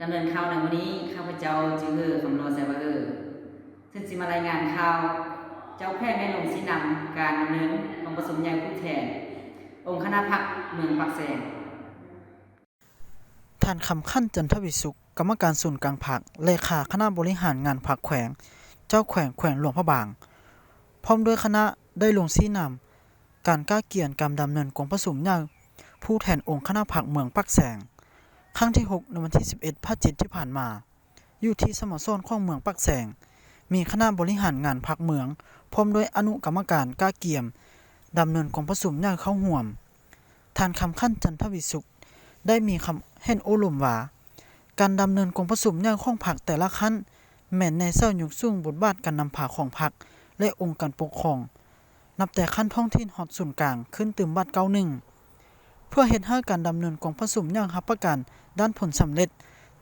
ດຳເນີນຂ່າວໃນມື້ນີ້ ຂ້າພະເຈົ້າຈື່ເຫີ ຄຳຫຼໍ່ ແຊວາເຫີ ເຊິ່ງຊິມາລາຍງານຂ່າວ ເຈົ້າແຂວງໄດ້ລົງຊີ້ນຳການດຳເນີນກອງປະຊຸມໃຫຍ່ຜູ້ແທນອົງຄະນະພັກເມືອງປາກແຊງ. ທ່ານ ຄຳຂັນ ຈັນທະວິສຸກ ກຳມະການສູນກາງພັກ, ເລຂາຄະນະບໍລິຫານງານພັກແຂວງ, ເຈົ້າແຂວງແຂວງຫຼວງພະບາງ ພ້ອມດ້ວຍຄະນະ ໄດ້ລົງຊີ້ນຳການກະກຽມການດຳເນີນກອງປະຊຸມໃຫຍ່ຜູ້ແທນອົງຄະນະພັກເມືອງປາກແຊງ ຄັ້ງທີຫົກ ໃນວັນທີສິບເອັດ ພະຈິກ ທີ່ຜ່ານມາ ຢູ່ທີ່ສະໂມສອນຂອງເມືອງປາກແຊງ ມີຄະນະບໍລິຫານງານພັກເມືອງ ພ້ອມດ້ວຍອະນຸກຳມະການກະກຽມດຳເນີນກອງປະຊຸມໃຫຍ່ເຂົ້າຮ່ວມ. ທ່ານ ຄຳຂັນ ຈັນທະວິສຸກ ໄດ້ມີຄຳເຫັນໂອ້ລົມວ່າ ການດຳເນີນກອງປະຊຸມໃຫຍ່ຂອງພັກແຕ່ລະຂັ້ນ ແມ່ນແນໃສ່ຍົກສູງບົດບາດການນຳພາຂອງພັກ ແລະ ອົງການປົກຄອງ ນັບແຕ່ຂັ້ນທ້ອງຖິ່ນຮອດສູນກາງ ຂຶ້ນຕື່ມບາດກ້າວໜຶ່ງ ເພື່ອເຮັດໃຫ້ການດຳເນີນກອງປະຊຸມໃຫຍ່ຮັບປະກັນດ້ານຜົນສຳເລັດ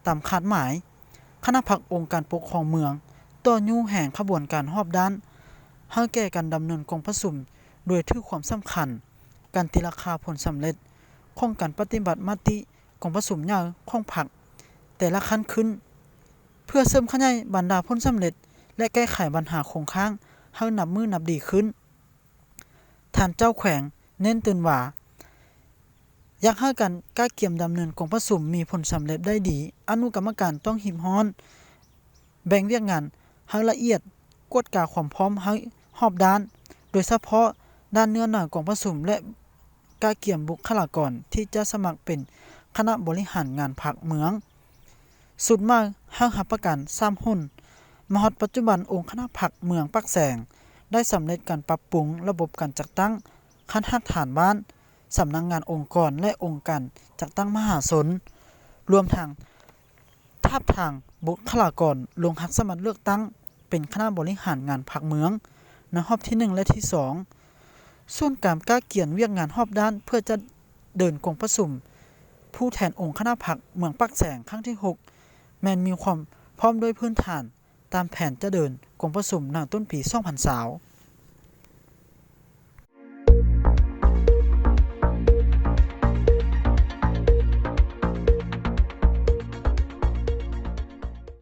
ຕາມຄາດໝາຍ. ຄະນະພັກອົງການປົກຄອງເມືອງ ຕໍ່ຍູ້ແຮງຂະບວນການຮອບດ້ານ ໃຫ້ແກ່ການດຳເນີນກອງປະຊຸມ ໂດຍຖືຄວາມສຳຄັນ ການຕີລາຄາຜົນສຳເລັດຂອງການປະຕິບັດມະຕິກອງປະຊຸມໃຫຍ່ຂອງພັກແຕ່ລະຂັ້ນຂຶ້ນ ເພື່ອເສີມຂະຫຍາຍບັນດາຜົນສຳເລັດ ແລະ ແກ້ໄຂບັນຫາຄົງຄ້າງໃຫ້ນັບມື້ນັບດີຂຶ້ນ. ທ່ານເຈົ້າແຂວງເນັ້ນຕື່ມວ່າ ຢາກໃຫ້ການກະກຽມດຳເນີນກອງປະຊຸມມີຜົນສຳເລັດໄດ້ດີ, ອະນຸກຳມະການຕ້ອງຮີບຮ້ອນ ແບ່ງວຽກງານໃຫ້ລະອຽດ, ກວດກາຄວາມພ້ອມໃຫ້ຮອບດ້ານ, ໂດຍສະເພາະດ້ານເນື້ອໃນກອງປະຊຸມ ແລະ ກະກຽມບຸກຄະລາກອນທີ່ຈະສະໝັກເປັນຄະນະບໍລິຫານງານພັກເມືອງ ຊຸດໃໝ່ໃຫ້ຮັບປະກັນສາມຮຸ່ນ. ມາຮອດປັດຈຸບັນ, ອົງຄະນະພັກເມືອງປາກແຊງ ໄດ້ສຳເລັດການປັບປຸງລະບົບການຈັດຕັ້ງຂັ້ນຮາກຖານບ້ານ, ສຳນັກງານອົງກອນ ແລະ ອົງການຈັດຕັ້ງມະຫາຊົນ, ລວມທັງທາບທາງບຸກຄະລາກອນລົງຮັບສະໝັກເລືອກຕັ້ງເປັນຄະນະບໍລິຫານງານພັກເມືອງ ໃນຮອບທີໜຶ່ງ ແລະ ທີສອງ. ສ່ວນການກະກຽມວຽກງານຮອບດ້ານເພື່ອຈະເດີນກອງປະຊຸມຜູ້ແທນອົງຄະນະພັກເມືອງປາກແຊງຄັ້ງທີຫົກ ແມ່ນມີຄວາມພ້ອມໂດຍພື້ນຖານ ຕາມແຜນຈະເດີນກອງປະຊຸມໃນຕົ້ນປີສອງພັນຊາວ.